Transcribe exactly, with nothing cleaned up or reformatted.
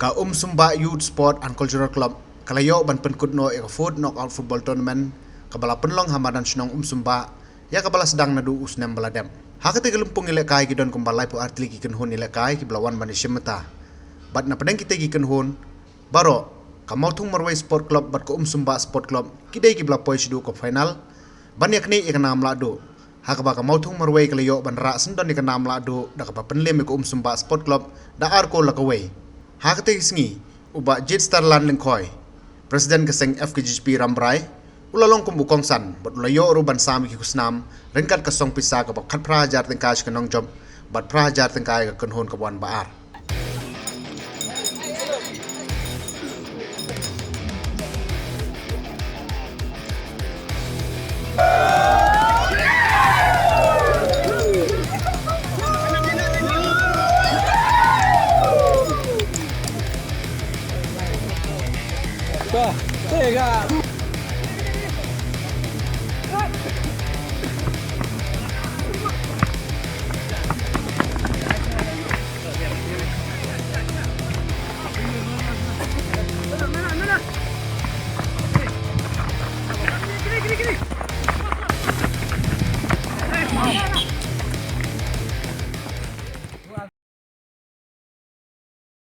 Ka Umsumbah Youth Sport and Cultural Club ka la ïoh ban pynkut noh ïa ka fourth knockout football tournament kaba la pynlong ha madan shnong Umsumbah, ïa kaba la sdang naduh u snem ba la dep. Ha katei ka lympung ïalehkai ki don kumba laiphew ar tylli ki kynhun ïalehkai kiba la wan ban ïashim bynta. Bad na pdeng kitei ki kynhun baroh, ka Mawthung Marwei Sport Club bad ka Umsumbah Sport Club ki dei kiba la poi shaduh ka final ban ïaknieh ïa ka nam lahduh. Ha kaba ka Mawthung Marwei ka la ïoh ban rah syndon ïa ka nam lahduh da kaba pynlem ïa ka Umsumbah Sport Club da ar kol la kawei. Ha katei ka sngi, u Bah Jitstarland Lyngkhoi, President ka seng F K J G P Rambrai, u la long kum u kongsan bad u la ïoh ruh ban sam ïa ki khusnam ryngkat ka song pisa kaba khatphra hajar tyngka sha ka nongjop bad phra hajar tyngka ïa ka kynhun kaba wan ba ar. Wah, tega.